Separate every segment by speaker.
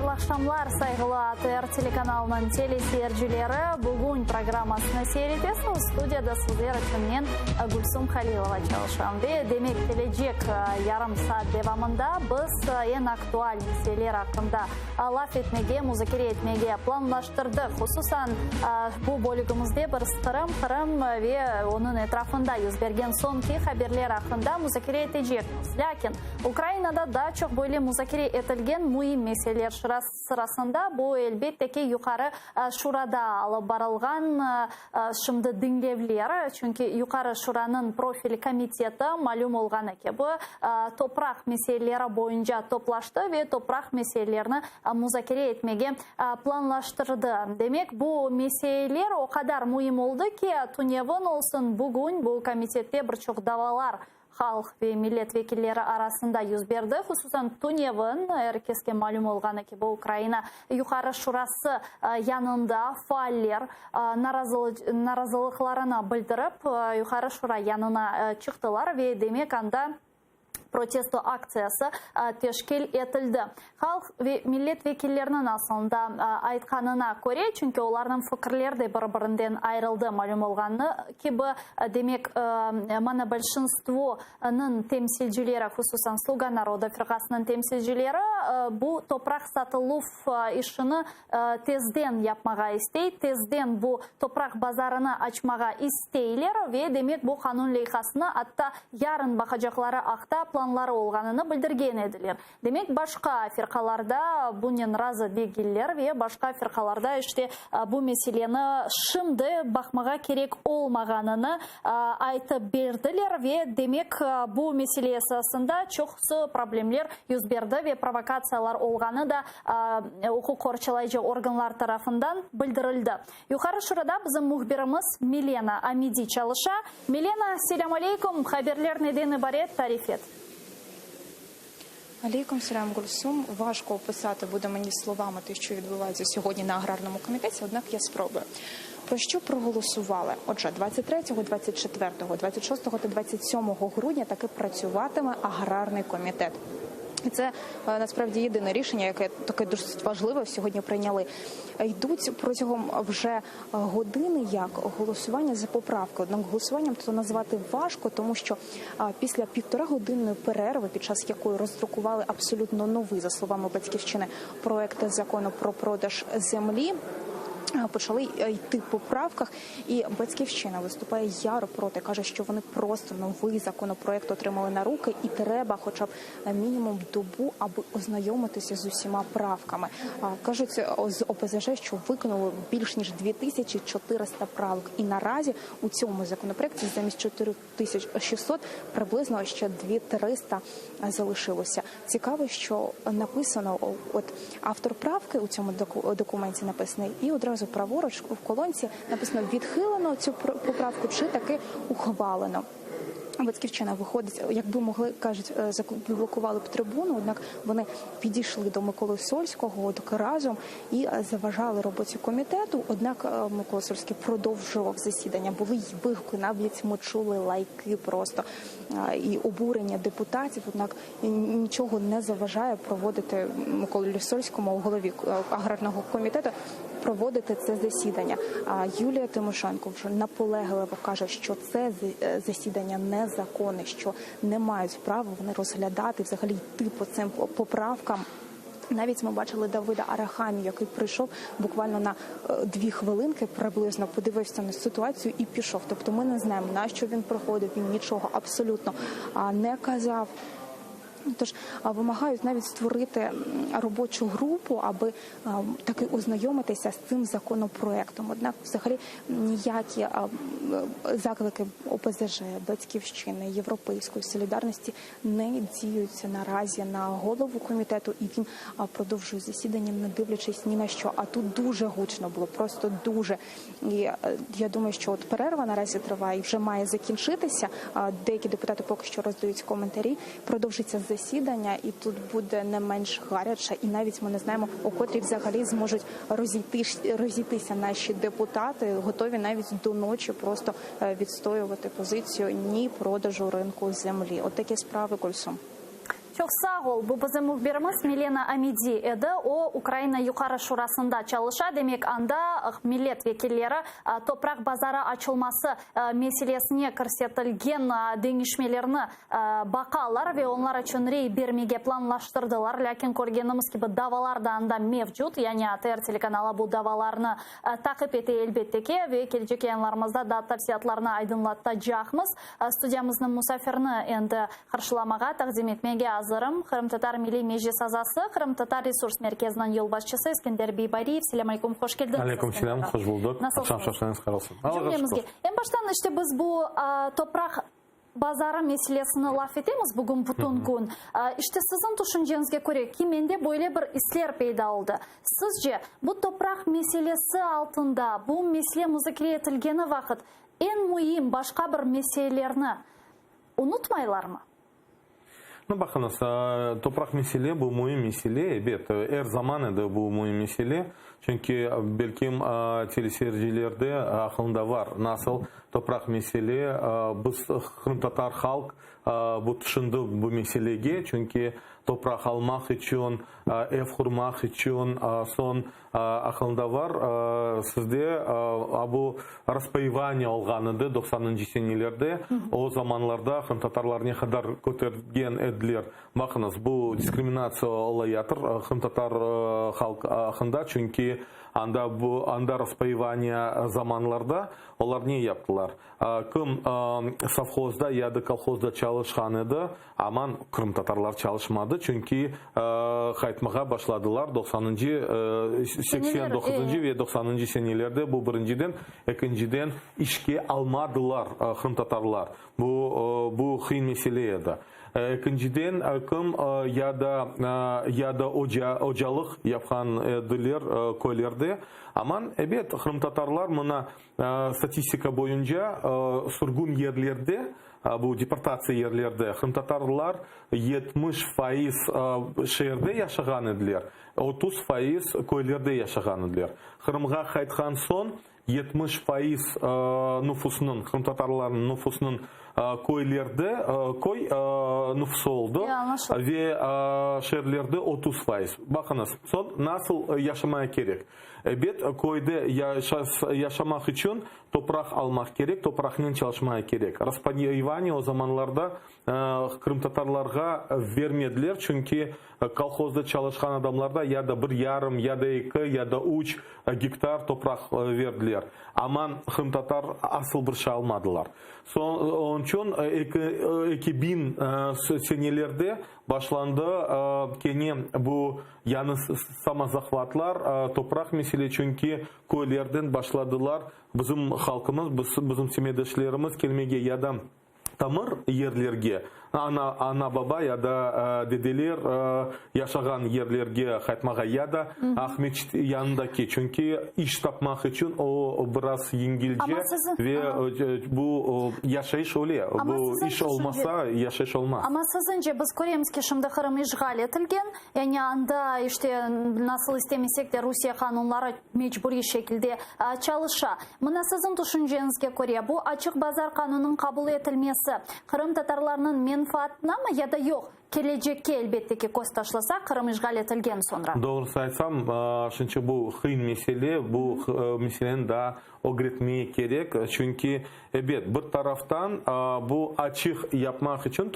Speaker 1: Hayırlı aqşamlar, sayğılı ATR telekanalınıñ teleseyircileri. Bugün programmasını seyir etesiñiz. Studiyada sizler içün men, Gülsum Halilova, çalışam. Ve, demek, kelecek yarım saat devamında biz eñ aktual meseleler aqqında laf etmege, muzakere etmege planlaştırdıq. Hususan, bu bölügimizde biz Qırım, Qırım ve onıñ etrafında yüz bergen soñki haberler aqqında muzakere etecekmiz. Lâkin, Ukrainada daa çoq böyle muzakere etilgen müim meseleler sırasında bu, elbette ki, Yuqarı Şurada alıp barılğan şimdi diñlevler, çünki Yuqarı Şuranıñ profil komiteti, malüm olğanı kibi, topraq meseleleri boyunca toplaştı ve topraq meselelerini muzakere etmege planlaştırdı. Demek, bu meseleler o qadar müim oldı ki, tünevin olsun, bugün bu komitette bir çoq davalar Halq ve millet vekilleri arasında yüz berdi. Hususan, tünevin, er keske malüm olğanı kibi, Ukraina Yuqarı Şurası yanında faaller narazılıqlarını bildirip, Yuqarı Şura yanına çıqtılar ve, demek, anda protesto aktsiyası teşkil etildi. Halq ve millet vekilleriniñ asılında aytqanına köre, çünki olarnıñ fikirleri de bir-birinden ayırıldı, malüm olğanı kibi, demek, monobolşinstvo-nıñ temsilcileri, hususan Sluga naroda firqasınıñ temsilcileri bu topraq satıluv işini tezden yapmağa istey, tezden bu topraq bazarını açmağa isteyler ve, demek, bu qanun leyhasını atta yarın baqacaqları aqta planları olğanını bildirgen ediler. Demek, başqa firqalar da bunen razı degiller ve başqa firqalar da işte bu meseleni şimdi baqmağa kerek olmağanını aytıp berdiler ve, demek, bu mesele esasında çoqusı problemler yüz berdi ve provokatsiyalar olğanı da uquq qorçalayıcı organlar tarafından bildirildi. Yuqarı Şurada bizim mühbirimiz Milena Amidi çalışa. Milena, selâm aleyküm, haberler neden ibaret, tarif et.
Speaker 2: Aleyküm selâm, Gülsum. Важко описати буде мені словами те, що відбувається сьогодні на аграрному комітеті, однак я спробую. Про що проголосували? Отже, 23, 24, 26 та 27 грудня таки працюватиме аграрний комітет. І це насправді єдине рішення, яке таке досить важливе сьогодні прийняли. Йдуть протягом вже години як голосування за поправки. Однак голосуванням це назвати важко, тому що після півторагодинної перерви, під час якої роздрукували абсолютно новий, за словами Батьківщини, проект закону про продаж землі, почали йти по правках, і Батьківщина виступає яро проти, каже, що вони просто новий законопроект отримали на руки і треба хоча б мінімум добу, аби ознайомитися з усіма правками. Кажуть з ОПЗЖ, що виконали більш ніж 2400 правок. І наразі у цьому законопроекті замість 4600 приблизно ще 2300 залишилося. Цікаво, що написано, от автор правки у цьому документі написаний, і одразу праворуч в колонці написано відхилено цю поправку чи таки ухвалено. Батьківщина виходить, якби могли, кажуть, заблокували б трибуну, однак вони підійшли до Миколи Сольського от разом і заважали роботі комітету, однак Микола Сольський продовжував засідання. Були й вигуки, навіть ми чули лайки просто і обурення депутатів, однак нічого не заважає проводити Миколі Сольському, голові аграрного комітету, проводити це засідання. Юлія Тимошенко вже наполегливо каже, що це засідання незаконне, що не мають права вони розглядати, взагалі йти по цим поправкам. Навіть ми бачили Давида Арахамію, який прийшов буквально на 2 хвилинки приблизно, подивився на ситуацію і пішов. Тобто ми не знаємо, на що він приходив, він нічого абсолютно не казав. Тож вимагають навіть створити робочу групу, аби таки ознайомитися з цим законопроектом. Однак взагалі ніякі заклики ОПЗЖ, Батьківщини, Європейської солідарності не діються наразі на голову комітету, і він продовжує засідання, не дивлячись ні на що. А тут дуже гучно було, просто дуже. І я думаю, що от перерва наразі триває і вже має закінчитися. Деякі депутати поки що роздають коментарі. Продовжиться засідання, і тут буде не менш гаряче, і навіть ми не знаємо, о котрій взагалі зможуть розійтися наші депутати, готові навіть до ночі просто відстоювати позицію ні продажу ринку землі. От такі справи, Гульсум.
Speaker 1: Çoq sağ ol. Bu bizim mühbirimiz Milena Amidi edi. O, Ukraina Yuqarı Şurasında çalışa. Demek, anda millet vekilleri topraq bazarı açılması meselesine kirsetilgen deñişmelerni baqalar ve onlar içün rey bermege planlaştırdılar. Lâkin, körgenimiz kibi, davalar da anda mevcut. Yani ATR telekanalı bu davalarnı taqip ete, elbette ki, ve kelecek yayınlarımızda daa tafsilâtlarnı aydınlatacaqmız. Studiyamıznıñ musafirini endi qarşılamağa, taqdim etmege azırım. Qırımtatar Milliy Meclis azası, Qırımtatar Resurs Merkeziniñ yolbaşçısı Eskender Beybariev. Selâm aleyküm, hoş keldiñiz,
Speaker 3: Aleyküm
Speaker 1: Eskender
Speaker 3: selâm,
Speaker 1: ağa.
Speaker 3: hoş buldıq. Aqşam
Speaker 1: Nasılsıñız?
Speaker 3: şaşañız hayır olsun. Allah'a şükür.
Speaker 1: Cümlemizge. Eñ baştan işte biz bu topraq bazarı meselesini laf etemiz bugün bütün kün. İşte siziñ tüşünceñizge köre, ki mende böyle bir isler peyda oldı. Sizce, bu topraq meselesi altında bu mesele muzakere etilgeni vaqıt eñ müim başqa bir meselelerni unutmaylarmı?
Speaker 3: Nu, baqıñız, topraq mesele, bu müim mesele, ebet, er zaman edi bu müim mesele, çünki, belkim, teleseyircilerde aqlında var, nasıl topraq mesele, biz, qırımtatar halq, bu tüşündi bu meselege, çünki topraq almaq içün, ev qurmaq içün, soñ Aqılında var, sizde a bu raspayevaniye olğan edi doqsanıncı senelerde, o zamanlarda qırımtatarlar ne qadar kötergen ediler. Baqıñız, bu diskriminatsiya olayatır qırımtatar halq aqında, çünki anda bu anda raspayevaniye zamanlarda olar ne yaptılar? Kim sovhozda ya da kolhozda çalışqan edi, aman qırımtatarlar çalışmadı, çünki qaytmağa başladılar doqsanıncı, 89-ncı ve doqsanıncı senelerde, bu birinciden, ekinciden, işke almadılar qırımtatarlar, bu, bu qıyın mesele edi. Ekinciden, kim ya da, ya da oca, ocalıq yapqan ediler köylerde, aman, ebet, qırımtatarlar mına Statistika boyunca, sürgün yerlerde, bu deportatsiya yerlerde, qırımtatarlar 70% şeerde yaşağan ediler, 30% köylerde yaşağan ediler. Qırımğa qaytqan soñ 70% nufusnıñ, qırımtatarlarnıñ nufusnıñ köylerde, köy nufusı oldı ve şeerlerde 30%. Baqıñız, soñ nasıl yaşamaya kerek? Ebet, köyde yaşamaq içün topraq almaq kerek, topraqnen çalışmaya kerek. Raspadiyevaniye o zamanlarda qırımtatarlarğa vermediler, çünki kolhozda çalışqan adamlarda ya da bir yarım, ya da eki, ya da üç gektar topraq verdiler. Aman qırımtatar asıl bir şey almadılar. Soñ, onıñ içün 2000 senelerde başlandı kene bu Yañı samozahvatlar, topraq mesele, çünki köylerden başladılar bizim halqımız, bizim semetdeşlerimiz kelmege ya da tamır yerlerge, ana, ana-baba ya da dedeler yaşağan yerlerge qaytmağa ya da Aqmeçit yanındaki, çünki iş tapmaq içün o biraz yengilce ve bu yaşayış öyle, bu iş olmasa, yaşayış olmaz.
Speaker 1: Amma siziñce, biz köremiz ki, şimdi Qırım işğal etilgen, Yani anda, işte, nasıl istemesek de, Rusiye qanunları mecburiy şekilde çalışa. Mına siziñ tüşünceñizge köre, bu açıq bazar qanunıñ qabul etilmesi qırımtatarlarnıñ menfaatınamı ya da yoq? Kelecekke, elbette ki, köz taşlasaq, Qırım işğal etilgen soñra.
Speaker 3: Doğrusı aytsam, şunca bu qıyın mesele, bu meseleni daa ögretmege kerek, çünki, ebet, bir taraftan, bu açıq yapmaq içün,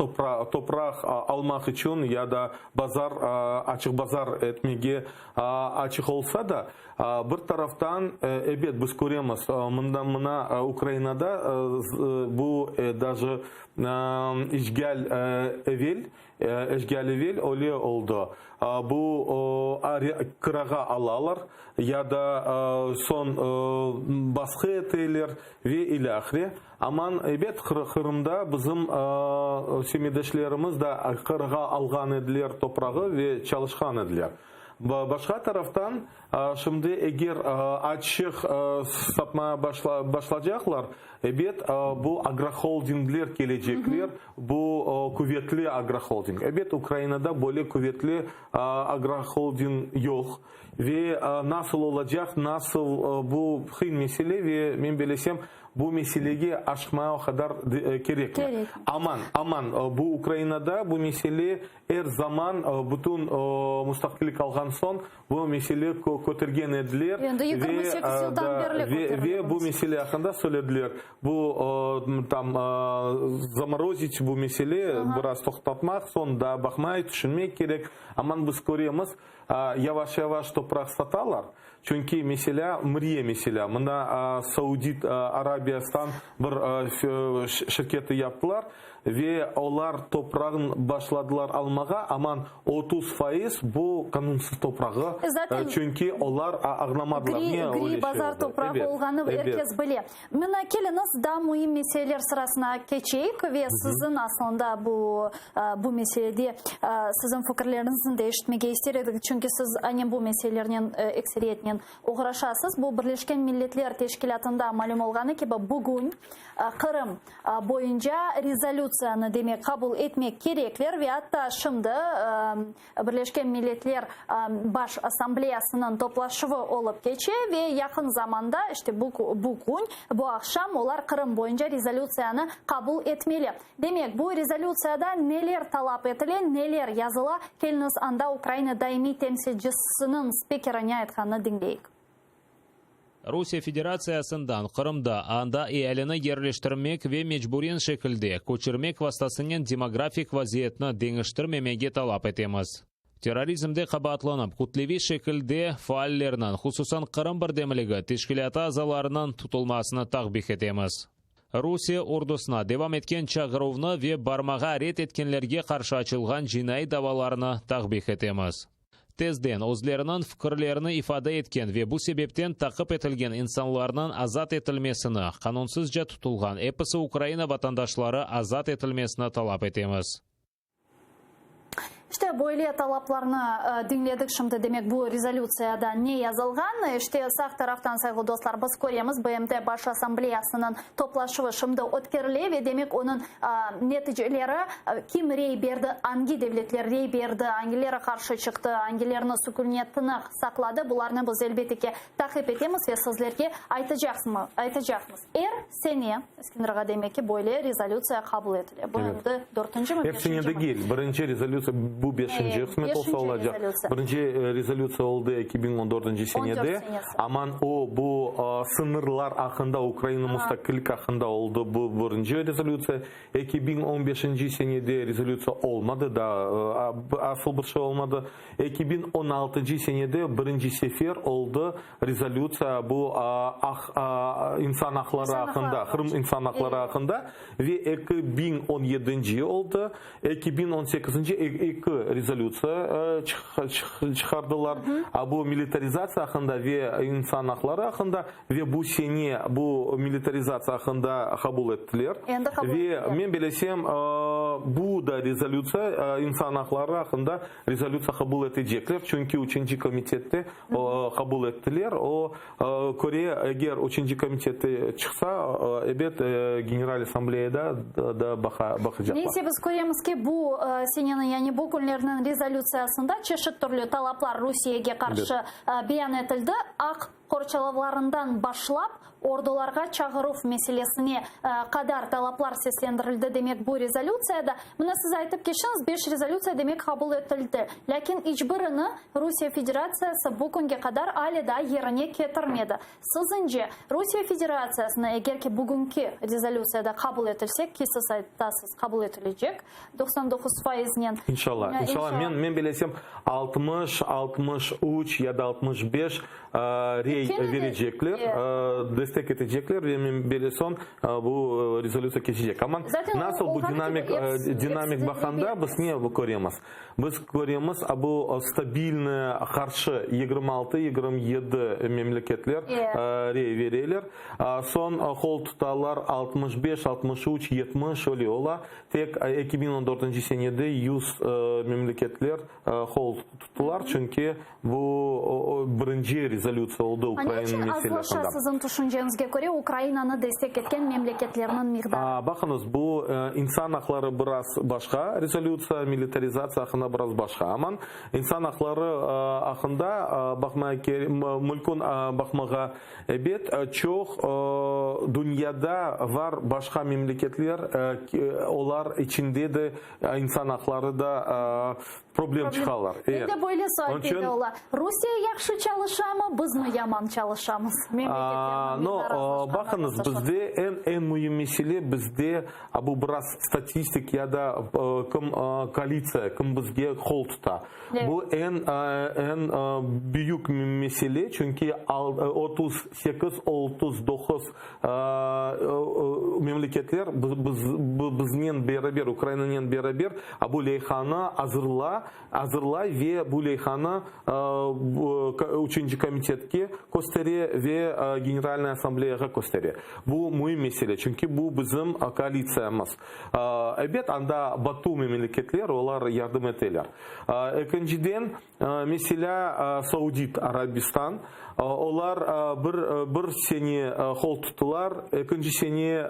Speaker 3: topraq almaq içün ya da bazar, açıq bazar etmege açıq olsa da, bir taraftan, ebet, biz köremiz, mında, mına, Ukrainada bu daje işğal evel, İşğal evel öyle oldı. Bu kirağa alalar ya da soñ basqı eteler ve ilâhre. Aman, ebet, Qırımda bizim semetdeşlerimiz da kirağa alğan ediler toprağı ve çalışqan ediler. Başqa taraftan, Şimdi eger açıq satmağa başlacaqlar, ebet, bu agroholdingler kelecekler, bu quvetli agroholding. Ebet, Ukrainada böyle quvetli agroholding yoq. Ve nasıl olacaq, nasıl bu qıyın mesele ve men belesem, bu meselege aşıqmağa o qadar kerekmi. Aman, aman, bu Ukrainada bu mesele er zaman, bütün mustaqillik alğan soñ bu mesele kötergen ediler.
Speaker 1: Endi 28 yıldan berli köterile.
Speaker 3: Ve bu mesele aqqında söylediler. Bu tam zamorozit bu mesele, biraz toqtatmaq, soñ daa baqmay, tüşünmek kerek. Aman biz köremiz, Yavaş-yavaş topraq satalar, çünki meselâ, mriye meselâ, mında Saudit Arabiyastan bir şirketi yaptılar ve olar toprağın başladılar almağa, aman 30% bu qanunsız toprağı, çünki olar añlamadılar ne öyle şey
Speaker 1: Gri bazar toprağı olğanı er kes bile. Mına keliñiz, daa müim meseleler sırasına keçeyik ve siziñ aslında bu bu meselede siziñ fikirleriñizni de eşitmege ister edik, çünki siz aynen bu meselelernen ekseriyetnen oğraşasız. Bu Birleşken Milletler Teşkilâtında malüm olğanı kibi, bugün Qırım boyunca rezolütsiyanı, demek, qabul etmek kerekler ve atta şimdi Birleşken Milletler Baş Assambleyasınıñ toplaşuvı olıp keçe ve yaqın zamanda, işte bu kün, bu aqşam olar Qırım boyunca rezolütsiyanı qabul etmeli. Demek, bu rezolütsiyada neler talap etile, neler yazıla, keliñiz anda Ukraina daimiy temsilcisiniñ spikeri ne aytqanını diñleyik.
Speaker 4: Rusiye Federatsiyasından Qırımda anda ealini yerleştirmek ve mecburen şekilde köçürmek vastasınen demografik vaziyetni deñiştirmemege talap etemiz. Terrorizmde qabaatlanıp, kütleviy şekilde faallerniñ, hususan Qırım birdemligi teşkilâtı azalarınıñ tutulmasını takbih etemiz. Rusiye ordusına devam etken çağıruvnı ve barmağa red etkenlerge qarşı açılğan cinaiy davalarnı takbih etemiz. Tezden özleriniñ fikirlerini ifade etken ve bu sebepten taqip etilgen insanlarnıñ azat etilmesini, qanunsızca tutulğan episi Ukraina vatandaşları azat etilmesini talap etemiz.
Speaker 1: İşte, böyle talaplarnı diñledik şimdi, demek, bu rezolütsiyada ne yazılğan? İşte, sağ taraftan, sayğılı dostlar, biz köremiz, BMT Baş Assambleyasınıñ toplaşuvı şimdi ötkerile ve, demek, onıñ neticeleri, kim rey berdi, angi devletler rey berdi, angileri qarşı çıqtı, angilerini sükünetini saqladı, bularnı biz, elbette ki, taqip etemiz ve sizlerge aytacaqmız. Er sene, Eskender ağa, demek ki, böyle rezolütsiya qabul etile. Bu endi dörtüncimi,
Speaker 3: Er sene
Speaker 1: beşincimi?
Speaker 3: degil. Birinci rezolütsiya, bu beşinci, qısmet olsa,
Speaker 1: Beşinci
Speaker 3: olacaq.
Speaker 1: rezolütsiya.
Speaker 3: Birinci rezolütsiya oldı 2014
Speaker 1: On dört
Speaker 3: senede.
Speaker 1: senesi.
Speaker 3: Aman o, bu sıñırlar aqqında, Ukraina mustaqillik aqqında oldı bu birinci rezolütsiya. 2015 senede rezolütsiya olmadı, daa asıl bir şey olmadı. 2016 senede birinci sefer oldı Rezolütsiya bu aq insan aqları aqqında, Qırım insan aqları aqqında ve 2017 oldı, 2018 eki rezolütsiya çıqardılar, bu militarizatsiya aqqında ve insan aqları aqqında ve bu sene bu militarizatsiya aqqında qabul ettiler. Ve men bilesem, bu da rezolütsiya insan aqları aqqında rezolütsiya qabul etecekler, çünki üçünci komitette qabul ettiler. O köre, eger üçünci komitette çıqsa, ebet, General Assambleyada da baqacaqlar.
Speaker 1: Neyse, biz köremiz ki, bu seneniñ, yani bu künlerniñ rezolütsiyasında çeşit türlü talaplar Rusiyege qarşı beyan etildi. Aq qorçalavlarından başlap, ordularğa çağıruv meselesine qadar talaplar seslendirildi, demek, bu rezolütsiyada. Mına siz aytıp keçtiñiz, beş rezolütsiya, demek, qabul etildi. Lâkin iç birini Rusiye Federatsiyası bu künge qadar ale daa yerine ketirmedi. Siziñce, Rusiye Federatsiyasını, eger ki bugünki rezolütsiyada qabul etilse, ki siz aytasız, qabul etilecek 99 faiznen.
Speaker 3: İnşallah, inşallah. Men, men bilesem, 60, 63 ya da 65 rey verecekler, destek etecekler ve men beleson bu rezolütsiya keçecek. Amma nasıl bu dinamik, dinamik baqanda biz ne köremiz? Biz köremiz, bu stabilni qarşı 26, 27 memleketler rey vereler. Soñ qol tutalar 65, 63, 70 öyle ola. Tek 2014 senede 100 memleketler qol tuttılar, çünki bu birinci rezolütsiya oldı. da
Speaker 1: A ne
Speaker 3: Ukraina
Speaker 1: içün
Speaker 3: mesele
Speaker 1: azlaşa,
Speaker 3: aqqında.
Speaker 1: siziñ tüşünceñizge köre, Ukrainanı destek etken memleketlerniñ miqdarı?
Speaker 3: Baqıñız, bu insan aqları biraz başqa rezolütsiya, militarizatsiya aqqında biraz başqa. Aman insan aqları aqqında baqmağa mülkün baqmağa, ebet, çoq dünyada var başqa memleketler, olar içinde de insan aqları da problem çıqalar.
Speaker 1: Mende böyle sual peyda ola, Rusiye yahşı çalışamı, bizmi yaman çalışamız? Memleketlerniñ
Speaker 3: No, baqıñız, bizde eñ eñ müim mesele, bizde bu biraz statistik ya da kim koalitsiya, kim bizge qol tuta. Bu eñ eñ büyük mesele, çünki 38, 39 Memleketler biznen beraber, Ukrainanen beraber bu leyhanı azırla, azırlay ve bu leyhanı Üçünci komitetke köstere ve Generalnıy Assambleyağa köstere. Bu müim mesele, çünki bu bizim koalitsiyamız. Ebet, anda Batı memleketler, olar yardım eteler. Ekinciden, Meselâ, Saudit Arabistan, olar bir bir sene qol tuttılar, ekinci sene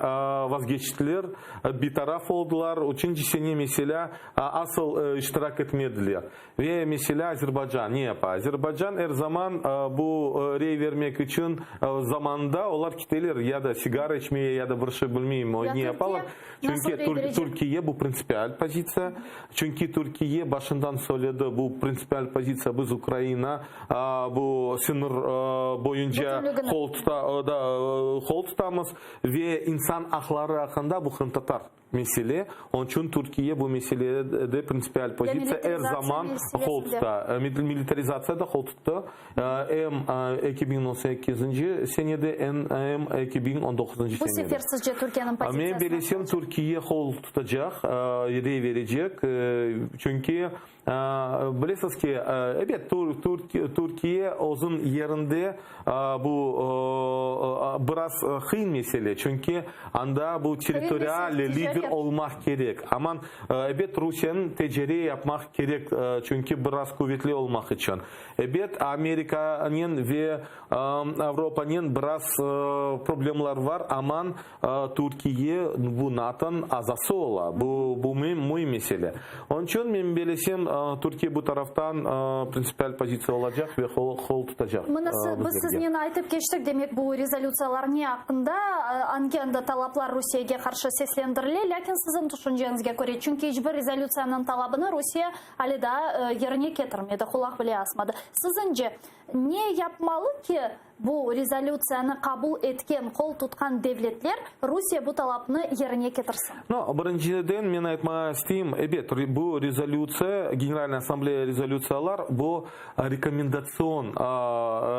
Speaker 3: vazgeçtiler, bitaraf oldılar, üçünci sene, meselâ, asıl iştirak etmediler. Ve, meselâ, Azerbaycan ne yapa? Azerbaycan er zaman bu rey vermek içün zamanında olar kiteler ya da sigara içmeye, ya da bir şey bilmeyim, ne yapalar. Çünki Türkiye bu printsipial pozitsiya. Çünki Türkiye başından söyledi, bu printsipial pozitsiya, biz Ukraina bu sıñır boyunca qol tutamız ve insan aqları aqqında bu qırımtatar mesele, onıñ içün Türkiye bu meselede printsipial pozitsiya, er zaman qol tuta. Militarizatsiya da qol tuttı. Em 2018-nci senede, em 2019-ncı
Speaker 1: Bu
Speaker 3: senede.
Speaker 1: sefer sizce Türkiyeniñ pozitsiyası
Speaker 3: Men
Speaker 1: nasıl
Speaker 3: belesem,
Speaker 1: olacaq?
Speaker 3: Türkiye qol tutacaq, rey berecek, çünki, bilesiz ki, ebet, Türkiye özüñ yerinde bu biraz qıyın mesele, çünki anda bu territorial lider olmaq kerek. Aman, ebet, Rusiyeniñ tecere yapmaq kerek, çünki biraz quvetli olmaq içün. Ebet, Amerikanen ve Avropanen biraz problemler var, aman Türkiye bu NATOnıñ azası ola, bu bu müim mesele. Onıñ içün, men belesem, Türkiye bu taraftan printsipial pozitsiya olacaq ve qol tutacaq
Speaker 1: Mına biz
Speaker 3: bizlerge.
Speaker 1: siznen aytıp keçtik, demek, bu rezolütsiyalar ne aqqında, angi anda talaplar Rusiyege qarşı seslendirile, lâkin siziñ tüşünceñizge köre, çünki iç bir rezolütsiyanıñ talabını Rusiye Ale daa yerine ketirmedi, qulaq bile asmadı. Siziñce, ne yapmalı ki, bu rezolütsiyanı qabul etken, qol tutqan devletler Rusiye bu talapnı yerine ketirsin?
Speaker 3: No, birinciden, men aytmağa isteyim, ebet, bu rezolütsiya, Generalnıy Assambleya rezolütsiyalar, bu rekomendatsion,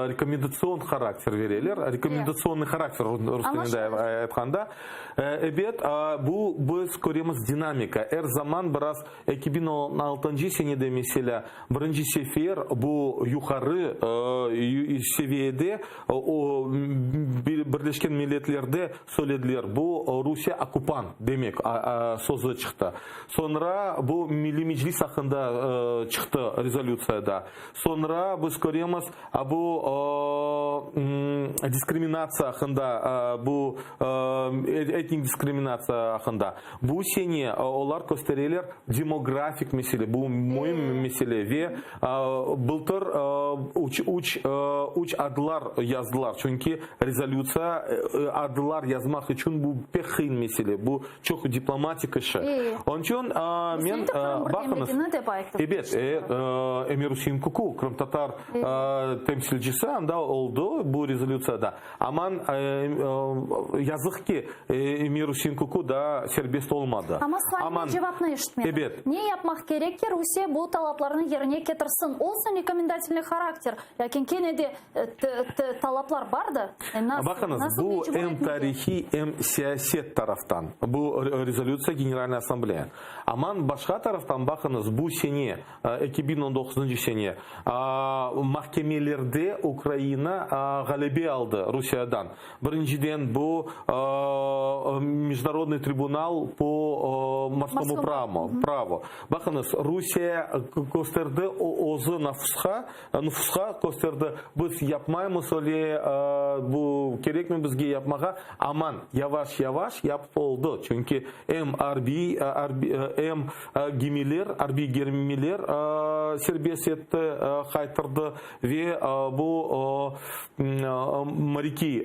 Speaker 3: rekomendatsion harakter bereler, rekomendatsionnıy harakter, rus tilinde aytqanda. Ebet, bu biz köremiz dinamika, er zaman biraz 2016 senede, meselâ, birinci sefer bu yuqarı seviyede Birleşken Milletlerde söylediler, bu Rusiye okkupant demek sözü çıqtı. Soñra bu Milliy Meclis aqqında çıqtı rezolütsiyada. Soñra biz köremiz, bu diskriminatsiya aqqında, bu etnik diskriminatsiya aqqında. Bu sene olar köstereler demografik mesele, bu müim mesele ve bıltır üç adlar yazdılar, çünki rezolütsiya adlar yazmaq içün bu pek qıyın mesele, bu çoq diplomatik işi. Onıñ içün men, baqıñız, ebet, Emir-Üsein Kuku, qırımtatar temsilcisi anda oldı bu rezolütsiyada. Aman, yazıq ki, Emir-Üsein Kuku daa serbest olmadı.
Speaker 1: Amma sualine cevapnı eşitmedim.
Speaker 3: Ebet.
Speaker 1: Ne yapmaq kerek ki, Rusiye bu talaplarnı yerine ketirsin? Olsun rekomendatelnıy harakter, lâkin kene de talaplar bar da.
Speaker 3: Baqıñız, bu em tarihiy, em siyaset taraftan, bu rezolütsiya Generalnıy Assambleya. Aman, başqa taraftan baqıñız, bu sene 2019 sene mahkemelerde Ukraina ğalebe aldı Rusiyadan. Birinciden, bu Mejdunarodnıy tribunal po morskomu pravu. Baqıñız, Rusiye kösterdi özü nufusqa, nufusqa kösterdi, biz yapmaymız öyle. öyle bu kerekmi bizge yapmağa? Aman, yavaş-yavaş yapıp oldı, çünki em arbiy, em gemiler, arbiy gemiler serbest etti, qaytırdı ve bu moriki,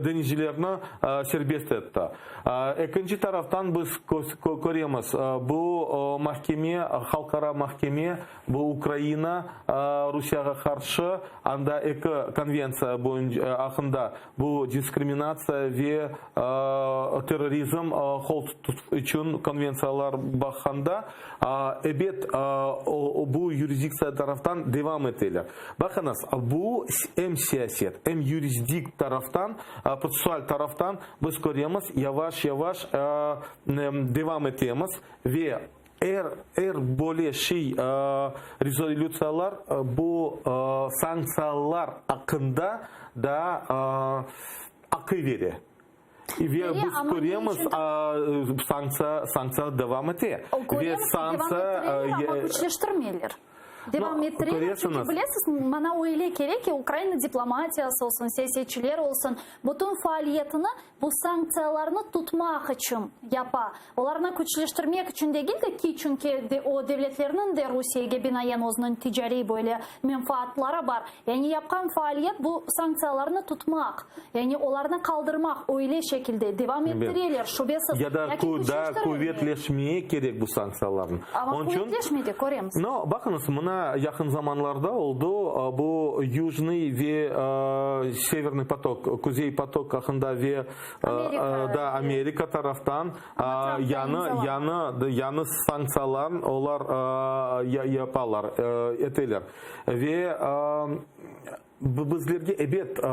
Speaker 3: deñizcilerni serbest etti. Ekinci taraftan biz köremiz, bu mahkeme, halqara mahkeme, Bu Ukraina Rusiyağa qarşı anda eki konventsiya boyunca aqqında, bu diskriminatsiya ve terrorizm qol tutuv içün konventsiyalar baqqanda, ebet, bu yurisdiktsiya taraftan devam eteler. Baqıñız, bu em siyaset, em yurisdik taraftan, protsessual taraftan biz köremiz, yavaş-yavaş devam etemiz ve Er, er böyle şey, rezolütsiyalar bu sanktsiyalar aqqında da aqıl bere. Ve biz köremiz, sanktsiya, sanktsiya devam ete.
Speaker 1: Ve sanktsiya, amma küçleştirmeyler. Devam ettireler, çünki bilesiz, maña öyle kele ki, Ukraina diplomatiyası olsun, siyasetçiler olsun, bütün faaliyetini bu sanktsiyalarnı tutmaq içün yapa. Olarnı küçleştirmek içün degil de ki, çünki o devletlerniñ de Rusiyege binaen özüniñ ticariy böyle menfaatları bar. Yani yapqan faaliyet bu sanktsiyalarnı tutmaq, yani olarnı qaldırmaq, öyle şekilde devam ettireler, şübesiz.
Speaker 3: Ya da daa quvetleşmeye kerek bu sanktsiyalarnı.
Speaker 1: Amma quvetleşmey de, köremiz.
Speaker 3: No, baqıñız, mına yaqın zamanlarda oldı bu Yujnıy ve Severnıy potok, Kuzey potok aqqında ve da Amerika taraftan yañı, yañı, yañı sanktsiyalar olar yapalar, eteler. Ve bizlerge ebet,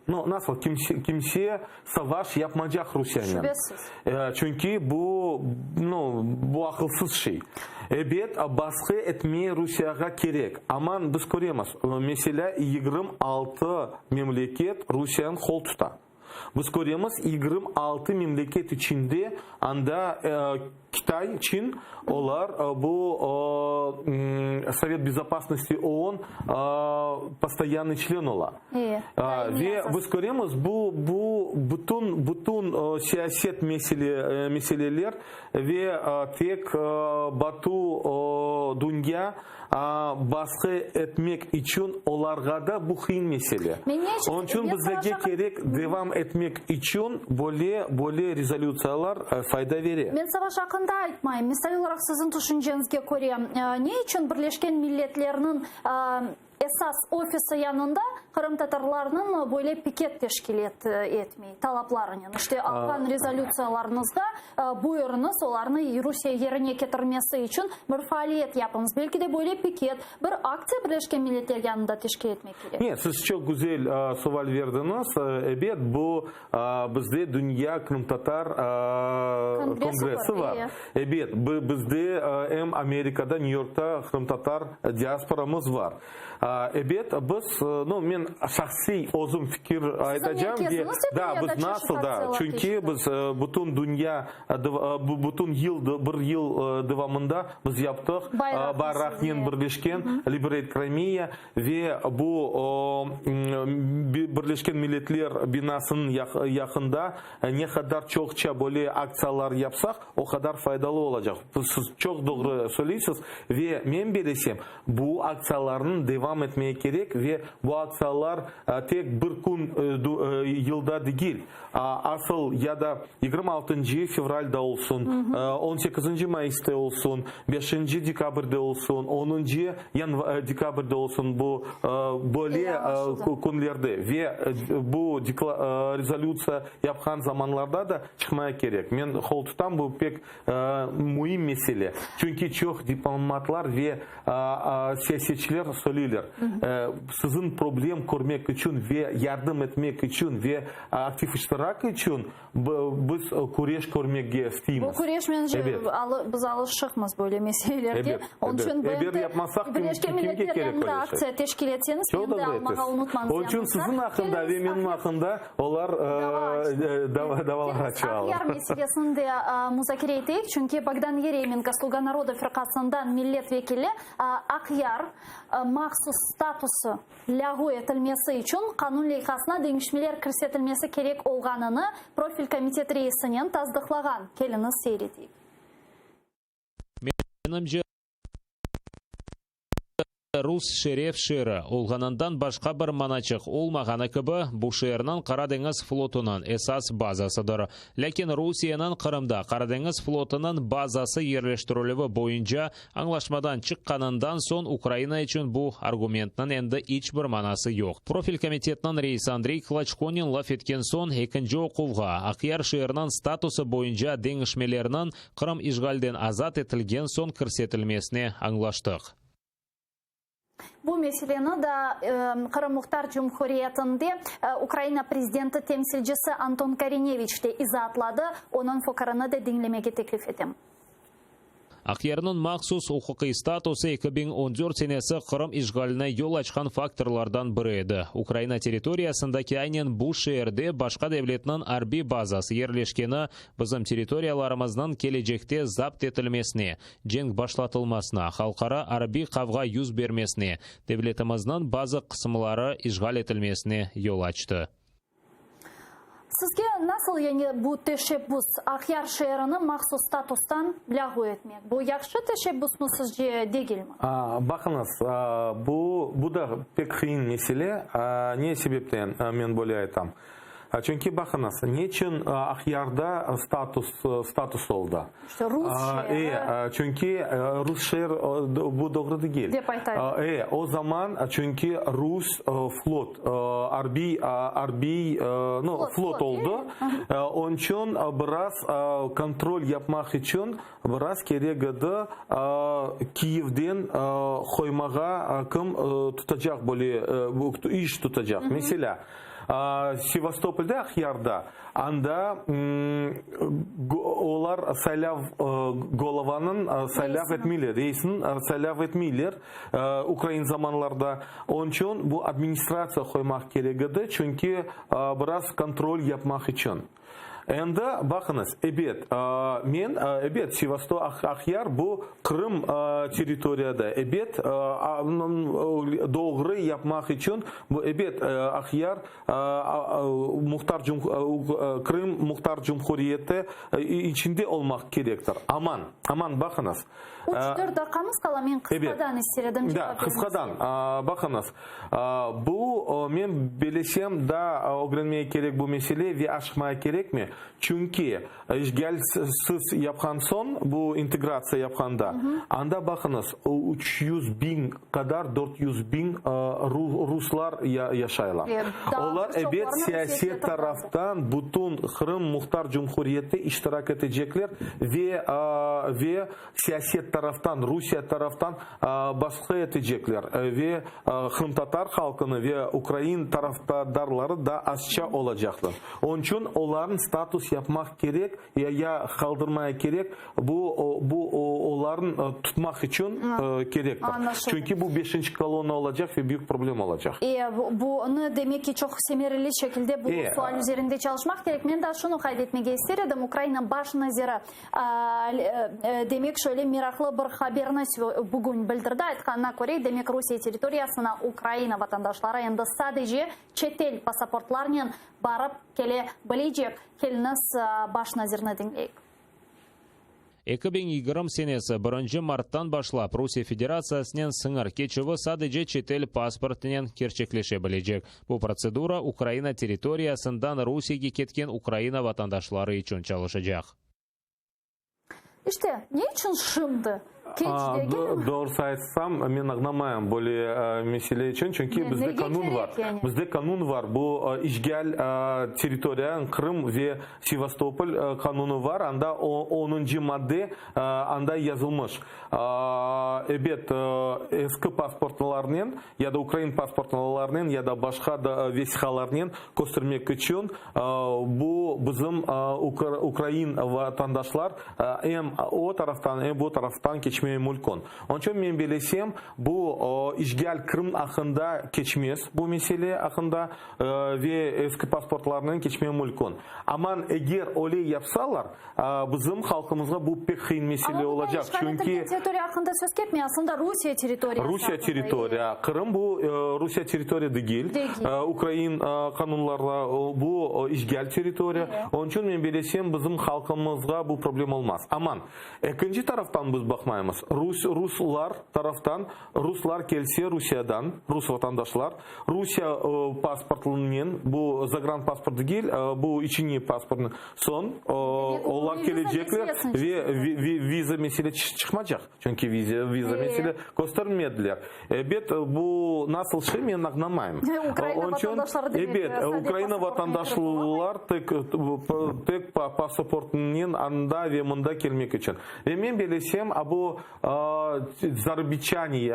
Speaker 3: no, nasıl, kimse, kimse savaş yapmacaq Rusiyanen.
Speaker 1: Şübesiz.
Speaker 3: Çünki bu, no, bu aqılsız şey. Ebet, basqı etmeye Rusiyağa kerek. Aman biz köremiz, meselâ, 26 memleket Rusiyanı qol tuta. Biz köremiz, 26 memleket içinde anda Kitay, Çin, olar bu Sovet Bezopasnosti OON postoyannıy çlen ola. Ve biz köremiz, bu, bu bütün, bütün siyaset mesele, meseleler ve tek Batı dünya Basqı etmek içün olarğa da bu qıyın mesele. Onıñ içün bizlerge kerek devam etmek içün böyle böyle rezolütsiyalar fayda bere.
Speaker 1: Men savaş aqqında aytmayım. Misal olaraq, siziñ tüşünceñizge köre, ne içün Birleşken Milletlerniñ esas ofisi yanında qırımtatarlarnıñ böyle piket teşkil etmey talaplarınen? İşte, alğan rezolütsiyalarıñızğa Buyurıñız, olarnı Rusiye yerine ketirmesi içün bir faaliyet yapıñız. Belki de böyle piket, bir aktsiya Birleşken Milletler yanında teşkil etmek kerek.
Speaker 3: Ne, siz çoq güzel sual berdiñiz. Ebet, bu bizde Dünya qırımtatar kongressi bar. Ebet, bizde em Amerikada, Nyu-Yorkta qırımtatar diasporamız bar. Ebet, biz, no, men şahsiy özüm fikir aytacam ve da, biz nasıl da, çünki biz bütün dünya, bütün yıl, bir yıl devamında biz yaptıq, bayraqnen birleşken Liberate Crimea ve bu Birleşken Milletler binasınıñ yaqında ne qadar çoqça böyle aktsiyalar yapsaq, o qadar faydalı olacaq. Siz çoq doğru söyleysiz ve men bilesem, Bu aktsiyalarnıñ devam etmeye kerek ve bu aktsiyalar tek bir kün yılda degil, asıl ya da yigirmi altıncı fevralda olsun, on sekizinci mayısta olsun, beşinci dekabrde olsun, onuncı dekabrde olsun, bu böyle künlerde ve bu rezolütsiya yapqan zamanlarda da çıqmaya kerek. Men qol tutam, bu pek Müim mesele, çünki çoq diplomatlar ve siyasetçiler söyleyler, siziñ problem körmek içün ve yardım etmek içün ve aktiv iştirak içün biz küreş körmege isteymiz.
Speaker 1: Bu küreş, mence, biz alışıqmız böyle meselelerge. Onıñ içün BMT, Birleşken Milletler yanında aktsiya teşkil etseñiz, meni de almağa unutmañız.
Speaker 3: Onıñ içün siziñ aqqında ve menim aqqında Olar davalar açalar.
Speaker 1: Aqyar meselesini de muzakere eteyik, çünki Bogdan Yeremenko, Sluga naroda firqasından millet vekili, Aqyar mahsus. statusı lâğu etilmesi içün qanun leyhasına deñişmeler kirsetilmesi kerek olğanını profil komitet reisinen tasdıqlağan. Keliñiz seyir eteyik.
Speaker 4: Menimce, rus şeref şeeri olğanından başqa bir manaçıq olmağanı kibi, bu şeerniñ Qara deñiz flotunıñ esas bazasıdır. Lâkin Rusiyeniñ Qırımda Qara deñiz flotunıñ bazası yerleştirilüvi boyunca añlaşmadan çıqqanından soñ Ukraina içün bu argumentniñ endi iç bir manası yoq. Profil komitetiniñ reisi Andrey Kloçkonen laf etken soñ ekinci oquvğa Aqyar şeeriniñ statusı boyunca deñişmelerniñ Qırım işğalden azat etilgen soñ kirsetilmesine añlaştıq.
Speaker 1: Bu meseleni da Qırım Muhtar Cumhuriyetinde Ukraina prezidenti temsilcisi Anton Korineviç de izaatladı. Onıñ fikirini de diñlemege teklif etem.
Speaker 4: Aqyarnıñ mahsus uquqiy statusı 2014 senesi Qırım işğaline yol açqan faktorlardan biri edi. Ukraina territoriyasındaki aynen bu şeerde başqa devletniñ arbiy bazası yerleşkeni bizim territoriyalarımıznıñ kelecekte zapt etilmesine, cenk başlatılmasına, halqara arbiy qavğa yüz bermesine, devletimizniñ bazı qısımları işğal etilmesine yol açtı.
Speaker 1: Sizge nasıl yani bu teşebbüs, Aqyar şeerini mahsus statustan lâğu etmek? Bu yahşı teşebbüsmi sizce, degilmi?
Speaker 3: Baqıñız, bu, bu da pek qıyın mesele. Ne sebepten men böyle aytam? Çünki baqıñız, neçün Aqyarda status, status oldı?
Speaker 1: İşte rus şeeri.
Speaker 3: E, çünki rus şeer, bu doğru degil.
Speaker 1: Dep aytaylar.
Speaker 3: E, o zaman çünki rus flot, arbiy, arbiy, no, flot oldı. Onıñ içün biraz kontrol yapmaq içün biraz kerek edi Kiyevden qoymağa kim tutacaq böyle iş tutacaq. Meselâ, Sevastopolde, Aqyarda, anda olar saylav golovanıñ saylav etmeyler, reisniñ saylav etmeyler ukrain zamanlarda. Onıñ içün bu administratsiya qoymaq kerek edi, çünki biraz kontrol yapmaq içün. Endi baqıñız, ebet, men, ebet, Sevasto, Aqyar bu Qırım territoriyada, ebet, doğru yapmaq içün, bu, ebet, Aqyar Muhtar Krım Muhtar Cumhuriyeti içinde olmaq kerektir. Aman, aman, baqıñız.
Speaker 1: Üç-dört daqqamız qala, men qısqadan ister edim cevap bermesini.
Speaker 3: Qısqadan, baqıñız, bu, men bilesem, daa ögrenmege kerek bu mesele ve aşıqmaya kerekmi, çünki işğalsiz yapqan soñ, bu integratsiya yapqanda, anda, baqıñız, 300 biñ qadar, 400 biñ ruslar yaşaylar. Olar, ebet, siyaset taraftan bütün Qırım Muhtar Cumhuriyette iştirak etecekler ve ve siyaset taraftan, Rusiye taraftan basqı etecekler ve qırımtatar halqını ve ukrain tarafdarları da azca olacaqlar. Onıñ içün olarnıñ status yapmaq kerek ya ya qaldırmaya kerek, bu bu olarnı tutmaq içün kerektir. Çünki bu beşinci kolonna olacaq ve büyük problem olacaq.
Speaker 1: E, bunı demek ki, çoq semereli şekilde bu sual üzerinde çalışmaq kerek. Men daa şunı qayd etmege ister edim, Ukraina baş naziri Demek, şöyle meraqlı bir haberni bugün bildirdi. Aytqanına köre, demek, Rusiye territoriyasına Ukraina vatandaşları endi sadece çetel pasaportlarnen barıp kele bilecek. Keliñiz, baş nazirni diñleyik.
Speaker 4: 2020 senesi birinci marttan başlap Rusiye Federatsiyasınen sıñır keçüvi sadece çetel pasportınen kerçekleşe bilecek. Bu protsedura Ukraina territoriyasından Rusiyege ketken Ukraina vatandaşları içün çalışacaq.
Speaker 1: İşte, ne içün şimdi? Keç degilmi?
Speaker 3: Doğrusı aytsam, men añlamayım böyle mesele içün, çünki bizde qanun bar. Bizde qanun bar, bu işğal territoriya, Qırım ve Sevastopol qanunı bar, anda onuncı madde, anda yazılmış. Ebet, eski pasportlarnen ya da ukrain pasportlarnen ya da başqa da vesiqalarnen köstermek içün bu bizim ukrain vatandaşlar em o taraftan, em bu taraftan keçmek. keçmeye mülkün. Onıñ içün men bilesem, bu işgal Krım aqqında keçmez, bu mesele aqqında ve eski pasportlarnen keçmeye mülkün. Aman eger öyle yapsalar, bizim halqımızğa bu pek qıyın mesele olacaq,
Speaker 1: Amma bunda işğal etilgen territoriya aqqında söz ketmey, aslında Rusiye territoriyası
Speaker 3: Rusiye
Speaker 1: aqqında.
Speaker 3: territoriya, Qırım bu Rusiye territoriya degil, ukrain qanunlarla bu işgal territoriya, onıñ içün men bilesem, bizim halqımızğa bu problem olmaz. Aman, ekinci taraftan biz baqmaymız, rus, ruslar taraftan, ruslar kelse Rusiyadan, rus vatandaşlar, Rusiye pasportlınen, bu zagranpasport degil, bu içiniy pasportnen, Soñ olar kelecekler ve viza mesele çıqmacaq, çünki viza mesele köstermediler. Ebet, bu nasıl şey, men añlamayım.
Speaker 1: Ukraina vatandaşları demek,
Speaker 3: Ebet, Ukraina vatandaşlar tek pasaportnen anda ve mında kelmek içün. Ve men bilesem, bu Zarbiçaniy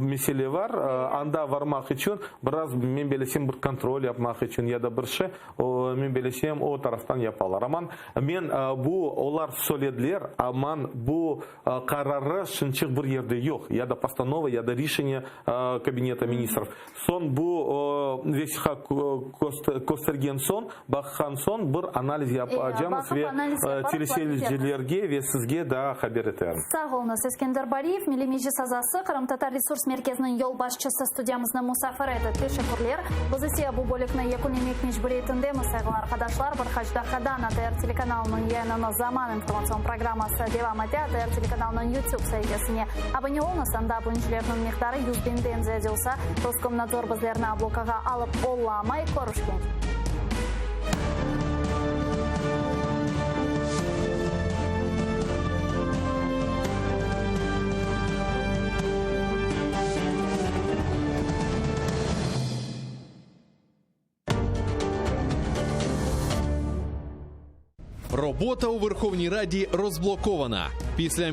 Speaker 3: mesele var, anda varmaq içün biraz, men bilesem, bir kontrol yapmaq içün ya da bir şey. O, men bilesem, o taraftan yapalar. Aman, men, bu, olar söylediler, aman, bu qararı şınçıq bir yerde yoq, ya da postanova, ya da rişeniye Kabineta ministrov. Soñ bu vesiqa köstergen soñ, baqan soñ bir analiz yapacamız ve teleseyircilerge ve sizge daa haber eterim.
Speaker 1: Sağ oluñız. Eskender Bariyev, Milliy Meclis azası, Qırımtatar Resurs Merkeziniñ yolbaşçısı studiyamıznı musafir eti. Teşekkürler. Biz ise bu bölükni yekünlemek mecburiyetindemiz, sayğılı arqadaşlar. Bir qaç daqqadan ATR telekanalınıñ yayınını Zaman informatsion programması devam ete. ATR telekanalınıñ YouTube saifesine abone oluñız, anda abonecilerniñ miqdarı 100 biñden ziyade olsa, Roskomnadzor bizlerni blokağa alıp olamay. Körüşkence.
Speaker 5: Робота у Верховній Раді розблокована. Після.